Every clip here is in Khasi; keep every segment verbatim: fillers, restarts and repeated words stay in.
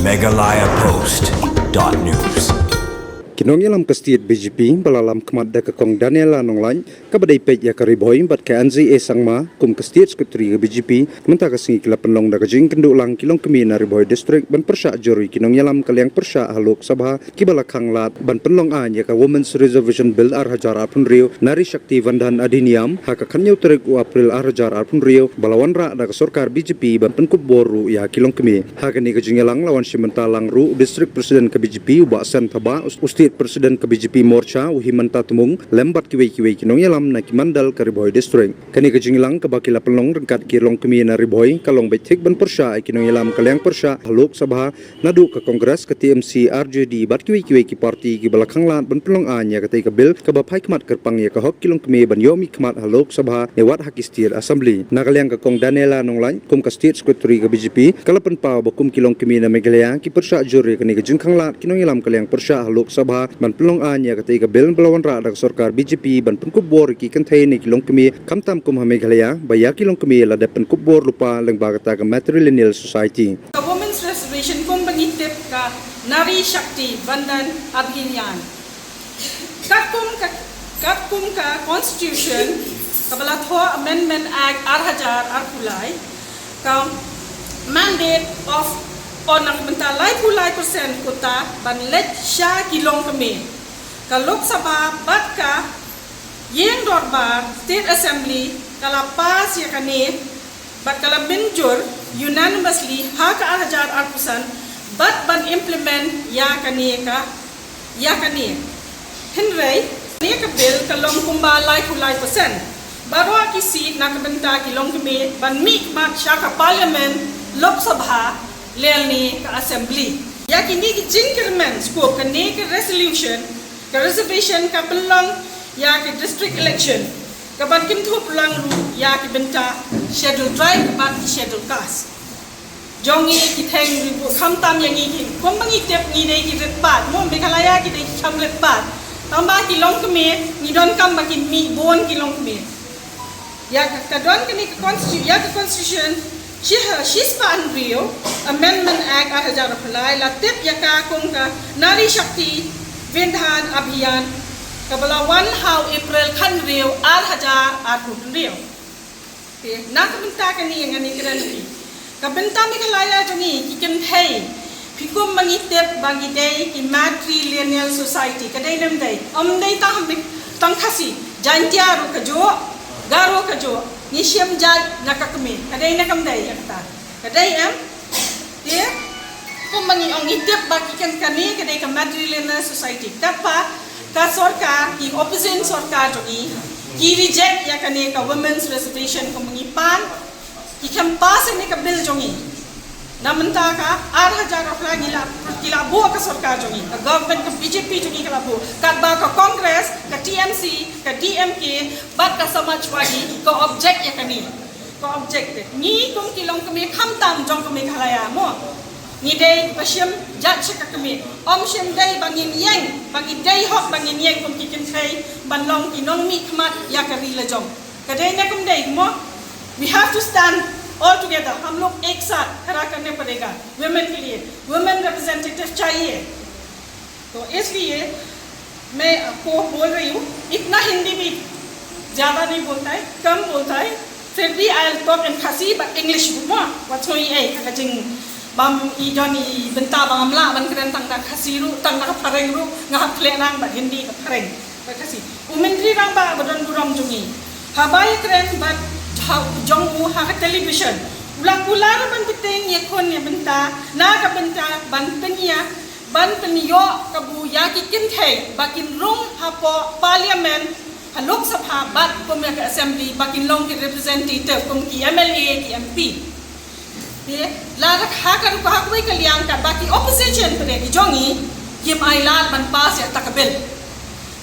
Meghalaya Post dot news. Ki nongïalam ka state B J P ba la lam khmat da ka Kong Daniela Nonglait, kaba dei peit ïa ka Ri Bhoi, bad ka N G A Sangma kum ka state secretary ka B J P, mynta ka sngi ki la pynlong da ka jingkynduh lang ki longkmie na Ri Bhoi District ban pyrshah jur ïa ki nongïalam ka liang pyrshah ha Lok Sabha kiba la khang lad ban pynlong aiñ ïa ka Women's Reservation Bill ar hajar arphew hynriew, Nari Shakti Vandan Adhiniyam, ha ka khathynñiew tarik u April ar hajar arphew hynriew, ba la wanrah da ka sorkar B J P ban pynkup bor ruh ïa ki longkmie. Ha kane ka jingïalang la wan shim bynta lang ruh u District President ka B J P u Bah Sen Thabah, u State President ka B J P Morcha u Himanta Tmung, lem bad kiwei kiwei ki nongïalam na ki mandal ka Ri Bhoi District. Kane ka jingïalang kaba ki la pynlong ryngkat ki longkmie na Ri Bhoi ka long beit thik ban pyrshah ïa ki nongïalam ka liang pyrshah ha Lok Sabha, naduh ka Congress, ka T M C, R J D bad kiwei kiwei ki party kiba la khang lad ban pynlong aiñ ïa katei ka bill kaba phai khmat kyrpang ïa ka hok ki longkmie ban ïoh mihkhmat ha Lok Sabha ne wat ha ki state assembly. Na ka liang ka Kong Daniela Nonglait kum ka state secretary ka B J P, ka la pynpaw ba kum ki longkmie na Meghalaya ki pyrshah jur ïa kane ka jingkhang lad ki nongïalam ka liang pyrshah ha Lok Sabha ban pynlong aiñ ïa katei ka bill ba la wanrah da ka sorkar B J P ban pynkup bor ïa ki kynthei ne ki longkmie, khamtam kum ha Meghalaya, ba ïa ki longkmie la dep pynkup bor lypa lyngba kata ka Matrilineal Society. Ka Women's Reservation kum ba ngi tip ka Nari Shakti Vandan Abhiyan. Katkum ka, katkum ka Constitution, kaba la thoh Amendment Act ar hajar arphew lai, ka mandate of, o na ka bynta laiphew lai percent quota ban leit sha ki longkmie. Ka Lok Sabha bad ka Ïing Dorbar State Assembly ka la pass ïa kane bad ka la mynjur unanimously ha ka ar hajar arphew san bad ban implement ïa kane ka, ïa kane. Hynrei kane ka bill ka long kumba laiphew lai percent. Baroh ki seat na ka bynta ki longkmie ban mihkhmat sha ka Parliament, Lok Sabha lane ka Assembly. Ïa kine ki jingkyrmen shuh kane ka resolution, ka reservation ka pynlong ïa ki district election, kaban kynthup lang ruh ïa ki bynta Schedule Tribe bad ki Schedule Caste. Jong ngi ki theng ri buh khamtam ïa ngi ki, kumba ngi tip ngi dei ki rit paid, mo Meghalaya ki dei ki kham rit paid. Tangba ki longkmie ngi donkam ba kin mih bun ki longkmie. Ïa ka, ka don kane ka constitu-, ïa ka constitution, shi ha, shispah hynriew, Amendment Act ar hajar arphew lai, la tip ïa ka kum ka Nari Shakti Vandan Abhiyan, kaba la wan ha u April khathynriew ar hajar arphew hynriew. Te, na ka bynta kane ngan ïakren ïa phi. Ka bynta Meghalaya jong ngi ki kynthei, phi kum ba ngi tip ba ngi dei ki matrilineal society, ka dei ne ym dei? Ym dei tang ha Meg-, tang Khasi, Jaintia ruh ka juh, Garo ka juh, ngi shim jait na ka kmie, ka dei ne kam dei ïa kata? Ka dei em? Te, kum ba ngi ong ngi tip ba ki kyn-, kane ka dei ka matrilineal society. Katba ka sorkar, ki opposition sorkar jong ngi, ki reject ïa kane ka women's reservation kum ba ngi pan, ki khlem pass ïa kane ka bill jong ngi. Na mynta ka ar hajar arphew lai ngi la, ki la buh ka sorkar jong ngi, ka government ka B J P jong ngi ka la buh. Katba ka Congress, ka T M C, ka D M K bad ka Samajwadi ka object ïa kane. Ka object te. Ngi kum ki longkmie khamtam jong ka Meghalaya mo, ngi dei ba shim jait sha ka kmie. Ym shym dei ba ngin ïeng, ba ngi dei hok ba ngin ïeng kum ki kynthei ban long ki nongmihkhmat ïa ka ri la jong. Ka dei ne kam dei mo? We have to stand all together. हम लोग एक साथ खड़ा करने पड़ेगा। Women के लिए, women representative चाहिए। तो इसलिए मैं आपको बोल रही हूँ, इतना हिंदी भी ज़्यादा नहीं बोलता है, कम बोलता है, फिर भी I'll talk in Khasi, but English mo, wat sngew ei, ka jing bym i don i bynta ba ngam lah ban kren tang da Khasi ruh, tang da Phareng ruh, nga hap klet nang bad Hindi bad Phareng bad Khasi. U Myntri Rangbah ba don burom jong ngi, haba ïakren bad ha jong u ha ka television, u la kular ban bteng ïa khun ïa bynta, na ka bynta ban pynïa, ban pynïoh kabu ïa ki kynthei ba kin rung hapoh Parliament, ha Lok Sabha bad kum ïa ka Assembly ba kin long ki representative kum ki M L A, ki M P. Te lada ha ka rukom ha kawei ka liang katba ki opposition pdeng ki jong ngi kim ailad ban pass ïa kata ka bill.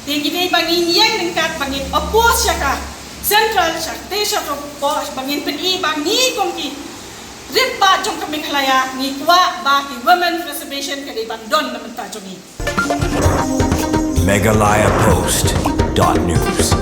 Te ngi dei ba ngin ïeng ryngkat ba ngin oppose ïa ka central, sha te sha to ko ba ngin pyni ba ngi kum ki rit paid jong ka Meghalaya ngi kwah ba ki women reservation ka dei ban don na bynta jong ngi. Meghalaya Post dot news.